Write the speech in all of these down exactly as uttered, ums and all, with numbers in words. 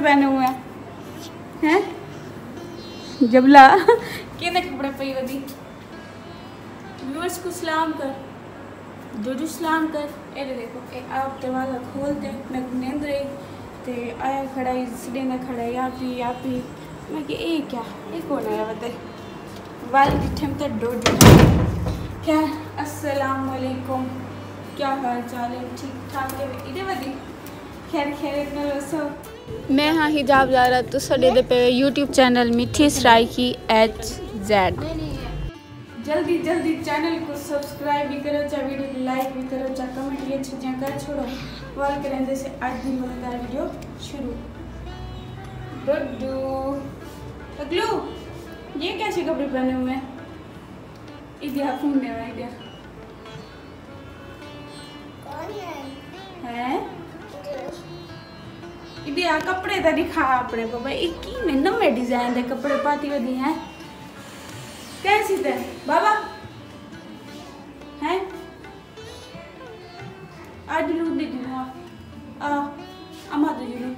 پہنے ہوئے ہیں؟ ہیں؟ جبلا۔ کیندے کپڑے پئی ودی؟ ویورز کوں سلام کر، ڈوڈو سلام کر۔ اے ݙے ݙیکھو، اے آپ دروازہ کھول تے میکوں نیند رہی تے آیا کھڑا ہئی، سݙیندا کھڑا ہئی، آپی، آپی۔ میں کہ اے کیا؟ اے کون آیا وتے؟ ول ݙٹھم تے ڈوڈو۔ خیر، السلام علیکم، کیا حال چال ہے؟ ٹھیک ٹھاک ہے؟ ایݙے ودی خیر خیریت نال ہوسو؟ میں ہاں حجاب زہرا، تساں ݙیہدے پئے یوٹیوب چینل میٹھی سرائیکی ایچ زیڈ۔ جلدی جلدی چینل کوں سبسکرائب وی کرو چا، ویڈیو کوں لائک وی کرو چا، کمنٹ وی اچھے جیاں کر چھوڑو۔ ول کریندے سے اڄ دی مزیدار ویڈیو شروع۔ ڈڈو، پگلو، یہ کیسے کپڑے پہنے ہوئے ہیں؟ ایڈیا فون دے، ایڈیا۔ کون ہے؟ ہیں؟ ایڈیا کپڑے تے ݙکھا اپݨے کو بھائی، اے کیویں نویں ڈیزائن دے کپڑے پاتی ودی ہیں؟ کیسی تے بابا؟ ہیں؟ آ جلو دے جلو، آ، آ، اما دے جلو،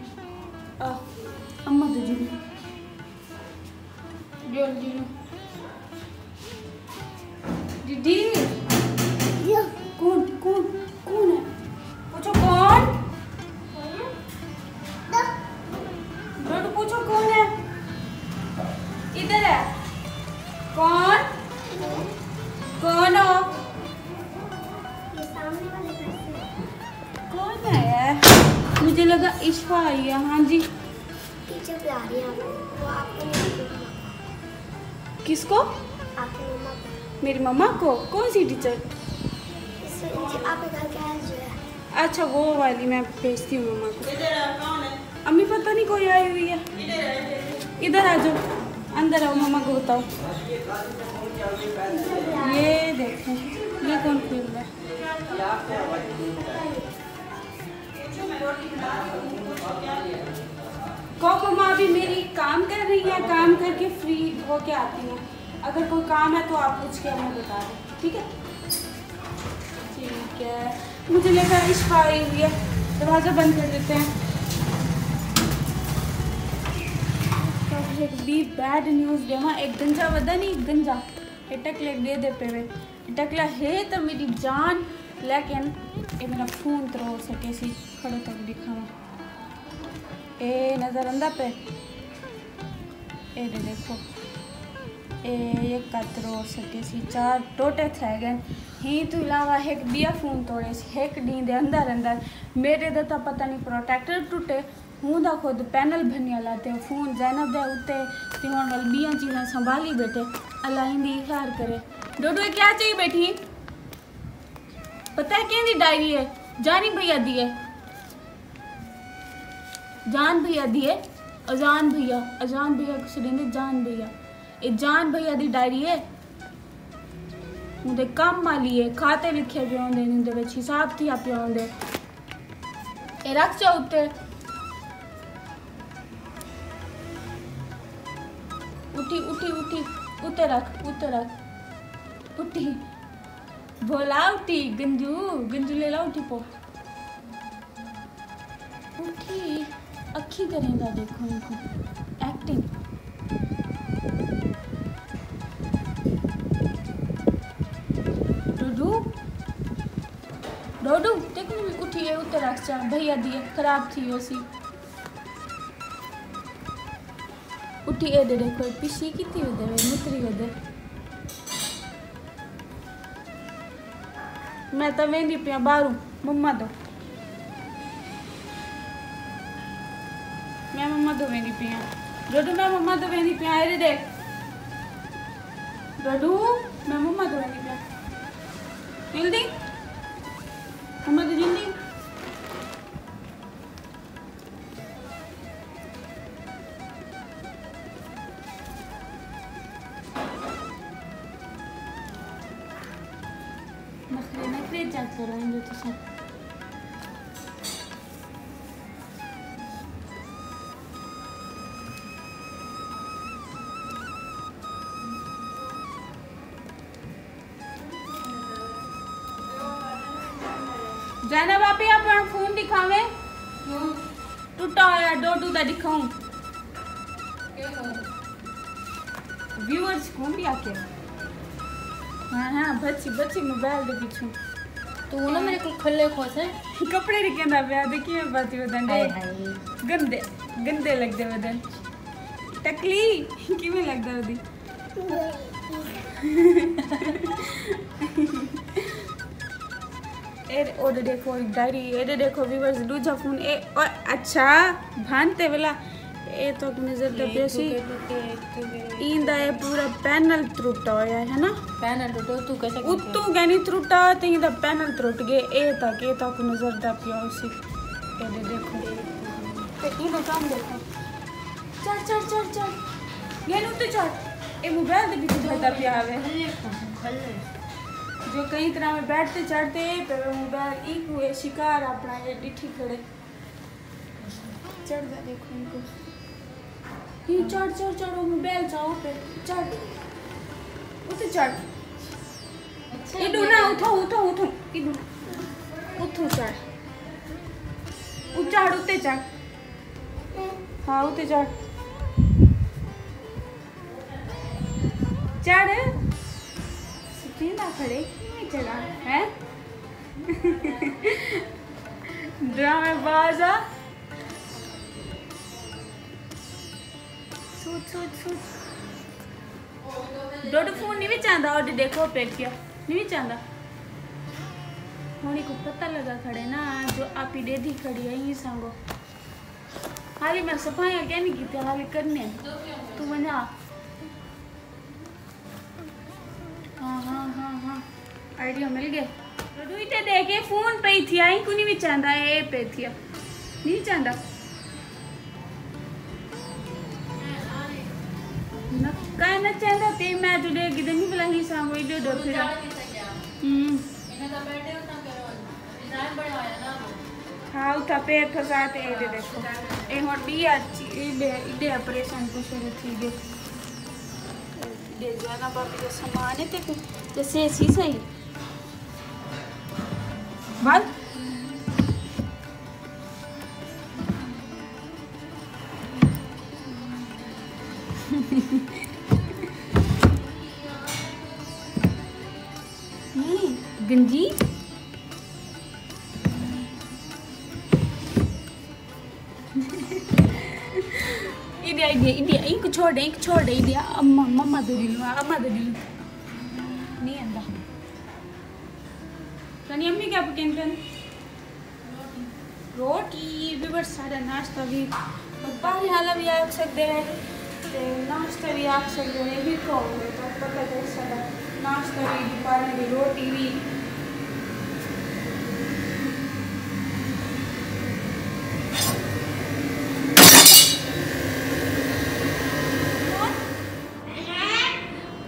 آ، اما دے جلو۔ جلو، جلو۔ ڈڈی۔ کون، کون، کون ہے؟ پوچھو کون؟ ڈوڈو پوچھو کون ہے؟ ادھر ہے۔ کون؟ کون ہو؟ کون ہے؟ مجھے لگا اشفا آئی ہے۔ ہاں جی۔ ٹیچر بلا رہی ہیں آپ کو، وہ آپ کو نہیں آتی۔ کس کو؟ آپ کی مما کو۔ میری مما کو؟ کون سی ٹیچر؟ اس، جی، آپ کے گھر کے آئے جو ہے۔ اچھا، وہ والی میں بھیجتی ہوں مما کو۔ امی، پتہ نہیں کوئی آئی ہوئی ہے۔ ادھر آ جاؤ، اندر آؤ، مما کو بتاؤ۔ یہ دیکھیں، یہ کون کھیل رہا ہے؟ کہو مما ابھی میری کام کر رہی ہیں، کام کر کے فری ہو کے آتی ہوں، اگر کوئی کام ہے تو آپ پوچھ کے ہمیں بتا دیں، ٹھیک ہے؟ ٹھیک ہے، مجھے لگا اشفا آئی ہوئی ہے، دروازہ بند کر دیتے ہیں۔ تو ایک بھی بیڈ نیوز ݙیواں، ایک گنجا ودا نہیں، گنجا، اے ٹکلے ݙیہدے پئے وے۔ ٹکلا ہے تاں میݙی جان، لیکن اے میݙا فون تروڑ سڳے سی۔ کھڑو تاں ݙکھاواں۔ اے نظر آندا پئے؟ اے ݙے ݙیکھو۔ اے ہک تروڑ سڳے سی، چار ٹوٹے تھئے ڳئے۔ ہیں توں علاوہ ہک ٻیا فون توڑے سی، ہک ݙینہہ دے اندر اندر۔ میݙے دا تاں پتہ نہیں پروٹیکٹر ٹٹے، ہوں دا خود پینل بھنیا لاتے، فون زینب دے اتے، تے ہݨ ول ٻیاں چیزاں سنبھالی ٻیٹھے۔ اللہ ایندی خیر کرے۔ ڈوڈو، اے کیا چئی ٻیٹھی؟ پتہ ہے کیندی ڈائری ہے؟ جانی بھیا دی ہے۔ جان بھیا دی ہے۔ اذان بھیا، اذان بھیا کوں سݙیندے جان بھیا۔ اے جان بھیا دی ڈائری ہے۔ اوندے کم آلی ہے، کھاتے لکھے پئے ہوندے، اوندے وچ حساب تھیا پیا ہوندے۔ اے رکھ چا اتے۔ اٹھی، اٹھی، اٹھی، اتے رکھ، اتے رکھ۔ اٹھی۔ بولا اٹھی، گنجو، گنجو لیلا اٹھی پو۔ اٹھی، اکھیں کریندا ݙیکھو اینکوں۔ ایکٹنگ۔ ڈوڈو، ڈوڈو، تیکوں وی اٹھی اے اتے رکھ چا، بھیا دی اکھ خراب تھی ویسی۔ اٹھی اے ݙے ݙیکھو، پشی کیتی ودے وے، متری ودے۔ میں تاں ویندی پیاں ٻاہروں، مما دو۔ میں مما دو ویندی پیاں۔ ڈوڈو، میں مما دو ویندی پیاں، اے ݙے ݙیکھ۔ ڈوڈو، میں مما دو ویندی پیاں۔ جلدی۔ مما دو جلدی۔ نخرے، نخرے چیک کرو ایندے تساں۔ زینب آپی، اپݨا فون ݙکھاویں۔ ہوں۔ ٹوٹا ہویا ڈوڈو دا ݙکھاؤں؟ ویورز کوں بھی آکھے۔ ہاں ہاں، بچی بچی موبائل دے پیچھے۔ تو نہ میرے کو کھلے کھوسے۔ کپڑے نہیں کہندا پیا تے کیویں پاتی ودن ڈے۔ ہائے ہائے۔ گندے، گندے لگدے ودن۔ ٹکلی کیویں لگدا ودی؟ اے او دے ݙیکھو ہک ڈائری، اے دے ݙیکھو ویورز ݙوجھا فون۔ اے او اچھا، بھن تے ولا۔ اے تو نظر دا پیو سی۔ ایندا اے پورا پینل ترٹا ہویا ہے نا؟ پینل ٹوٹو تو کیسے؟ اتوں کہنی ترٹا تے ایندا پینل ترٹ گئے۔ اے تک، اے تک نظر دا پیو سی۔ اے دے ݙیکھو۔ تے ایندا کم ݙیکھو۔ چڑھ، چڑھ، چڑھ، چڑھ۔ ڳیل اتے چڑھ۔ اے موبائل دے پیچھے بھڄدا پیا ہوے۔ جو کہیں طرح میں بیڈ تے چڑھ تے پے موبائل، اینکوں اے شکار اپݨا اے ݙٹھی کھڑے۔ چڑھدا ݙیکھو اینکوں۔ ہی چڑھ، چڑھ، چڑھ، او موبائل چاؤ پے۔ چڑھ۔ اتے چڑھ۔ ایݙو نہ، اتھوں، اتھوں، اتھوں، ایݙو نہ۔ اتھوں چڑھ۔ او چڑھ، اتے چڑھ۔ ہاں، اتے چڑھ۔ چڑھ۔ سکیندا کھڑے، کیویں چڑھا، ہیں؟ ڈرامے باز آ۔ سوچ، سوچ، سوچ۔ ڈوڈو فون نہیں وچ آندا، او ݙیکھو پے کیا۔ نہیں وچ آندا۔ ہݨ کو پتہ لڳا کھڑے نا جو آپی ݙیدھی کھڑی ہے، ایں سانگو۔ حالی میں صفائیاں کیا نہیں کیتے، حالی کرنے۔ تو ونجا۔ ہاں، ہاں، ہاں، ہاں۔ آئیڈیا مل ڳئے۔ ڈوڈو اتے ݙے کے فون پئی تھیا، اینکوں نہیں وچ آندا، اے پئی تھیا۔ نہیں وچ آندا۔ نہ، کائے نہ چاہندا تے میں جو ݙے گدے نہیں بلا ہی سانگو ایݙو ݙو پھرا۔ ہوں۔ ہاں، اتھا پیر پھسا تے اے ݙے ݙیکھو۔ اے ہݨ ٻیا چی-، اے ݙے، اے ݙے آپریشن کوں شروع تھی ڳئے۔ ݙے جانا بابی دا سامان ہے تے کوں ݙسے سی صحیح۔ بس۔ ہوں، گنجی۔ ایݙے، ایݙے، ایݙے، اینکوں چھوڑ ݙے، اینکوں چھوڑ ݙے، ایݙے، اماں، مما دے ݙیلوں، اماں دے ݙیلوں۔ نہیں آندا۔ تانی امی کیا پکین پن؟ روٹی، ویورز ساݙا ناشتہ وی، دوپہر آلا وی آکھ سڳدے ہیں، تے ناشتہ وی آکھ سڳدے ہیں، ہک ہوندے تو پتہ تے ساݙا ناشتہ وی، دوپہر دی روٹی وی۔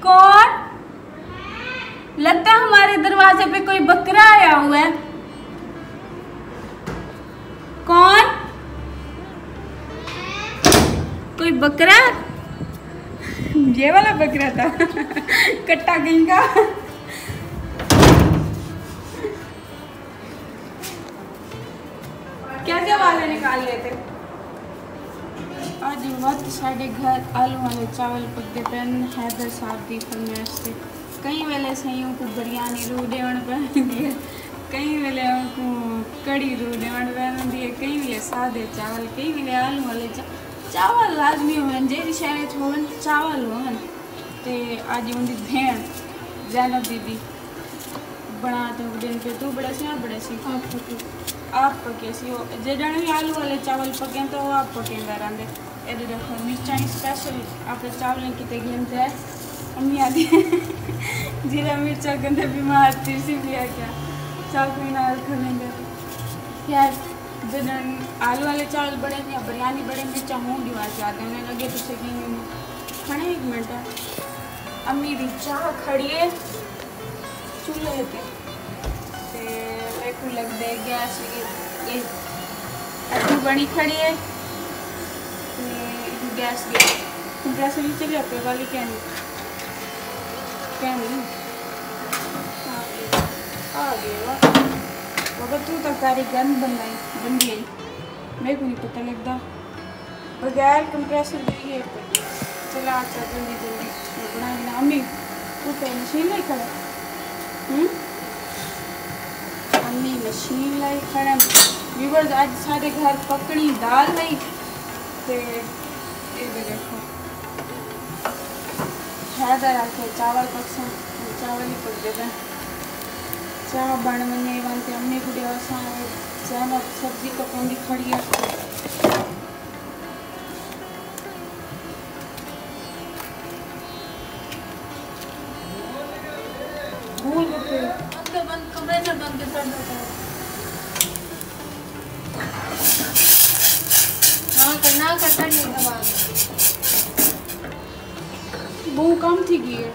کون؟ لگتا ہے ہمارے دروازے پہ کوئی بکرا آیا ہوا ہے۔ کون؟ کوئی بکرا؟ یہ والا بکرا تھا۔ کٹا کہیں کا۔ کیسے والے نکال لیتے؟ اڄ وت ساݙے گھر آلو والے چاول پکدے پئن، حیدر صاحب دی فرمائش تے۔ کئی ویلے سئیں اونکوں بریانی روح ݙیوݨ پوندی ہے، کئی ویلے اونکوں کڑی روح ݙیوݨ پوندی ہے، کئی ویلے سادے چاول، کئی ویلے آلو والے چا-، چاول لازمی ہوون، جیڑھی شہر وچ ہوون، چاول ہوون۔ تے اڄ اوندی بھیݨ زینب بی بی بݨا تے ݙیندی پئی، توں بݨیسیں، آپ بݨیسیں؟ آپ پکے۔ آپ پکیسیں۔ او جیڑھے وی آلو والے چاول پکین تاں او آپ پکیندا رہندے۔ اے ݙیکھو، مرچاں اسپیشل اپݨے چاولیں کیتے گھن تے آئے۔ امی آہدی، جیڑھا مرچاں کھاندے بیمار تھیسی پیا کیا؟ چاکو نال کھاندے۔ خیر، جݙݨ آلو والے چاول بݨے یا بریانی بݨے، مرچاں ہوں ݙیوا زیادہ نے لڳے، تساں کہیں کھانے ہک منٹ۔ امی دی چاہ کھڑی ہے چولہے تے، تے میکوں لڳدے گیس وی ڳئی۔ اتھوں بݨی کھڑی ہے، تے گیس ڳئی۔ گیس وی چلیا پیا، والی کینی؟ کینی؟ آ ڳئی۔ آ ڳئی، واہ۔ بابا، توں تاں کاریگر بݨائی، بݨ ڳئی۔ میکوں نی پتہ لڳدا۔ بغیر کمپریسر دے اے چلا چا جلدی جلدی بݨا ݙینا۔ امی، اتھے مشین لائی کھڑا؟ ہوں؟ امی مشین لائی کھڑن۔ ویورز، اڄ ساݙے گھر پکݨی دال ہئی تے اے ݙے ݙیکھو۔ حیدر آکھے چاول پکسن، چاول ہی پکدے پئن۔ چاہ بݨ ونڄے ون تے امی کوں ݙیوساں، زینب سبزی پکوندی کھڑی ہے۔ گول گپے۔ اندر بند، کمرے اندر بند کے سڑ دیتا ہے۔ ہاں، کرنا، کرتا نہیں ہے آواز۔ بہوں کم تھی ڳئی ہے۔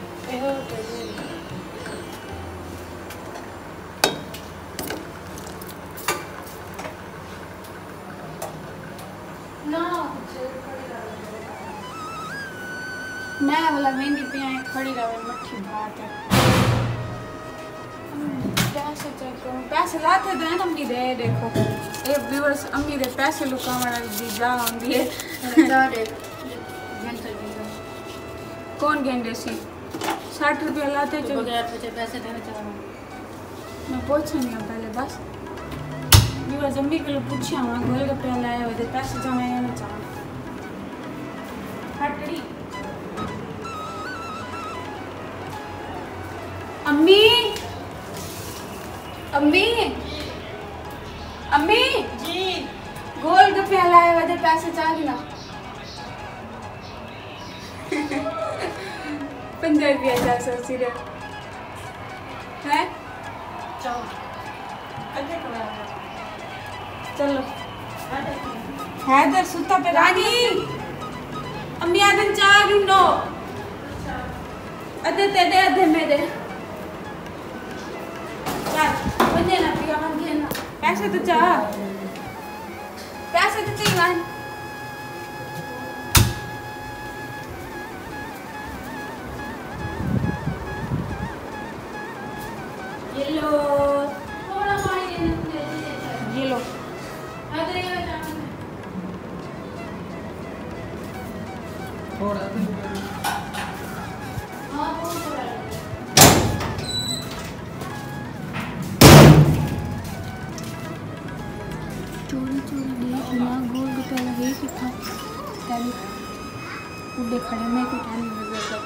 میں ولا ویندی پئی آں، کھڑی رہوے، مٹھی بھات ہے۔ پیسے چیک کرو، پیسے لاتے دے نا، امی دے ݙیکھو۔ اے ویورز، امی دے پیسے لکاوݨ والی دی جا ہوندی ہے۔ جا ݙے، گھن چل گئی۔ کون گھن ݙیسی؟ سٹھ روپے لاتے تو چل۔ بغیر پوچھے پیسے دینے چاہو۔ میں پوچھݨی آں پہلے بس۔ ویورز، امی کولوں پچھیا واں، گول گپے لائے ہوئے تے پیسے چاہویں یا نہ چاہویں۔ پھٹڑی۔ امی! امی! امی! جی۔ گول گپے لائے ہوئے تے پیسے چا گھناں۔ پنجاہ روپیہ چا سو صرف۔ ہیں؟ چلو۔ اگے کرو۔ چلو۔ حیدر ستا پہ رانی۔ امی آدن چا گھنو۔ ادھے تیرے، ادھے میرے۔ چل، ونجے نہ پیا، ونجے نہ۔ پیسے تو چا۔ پیسے تے چاہیے ون۔ یہ لو۔ یہ لو۔ تھوڑا۔ چوری چوری ݙیکھ نا، گول گپے والا ہے کتھاں؟ پہلے اُݙے کھڑے، میں کوئی ٹائم نہیں لڳا۔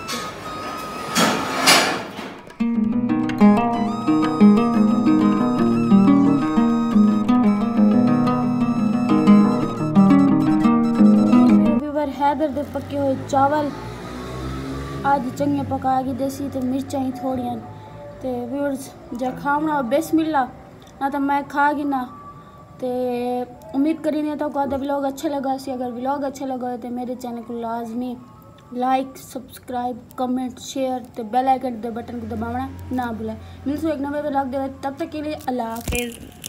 ویور حیدر دے پکے ہوئے چاول اڄ چنڳے پکا گھدے سی تے مرچاں ہی تھوڑیاں۔ تے ویورز، جا کھاوݨا بسم اللہ، نہ تاں میں کھا گھناں۔ تے امید کریندے تہاکوں آج دا ولاگ اچھا لڳا سی۔ اگر ولاگ اچھا لڳا ہوئے تے میرے چینل کوں لازمی لائک، سبسکرائب، کمنٹ، شیئر تے بیل آئیکن دے بٹن کوں دباوݨا نہ بھلے۔ ملسوں ہک نویں ولاگ دے وچ، تب تک کے لیے اللہ حافظ۔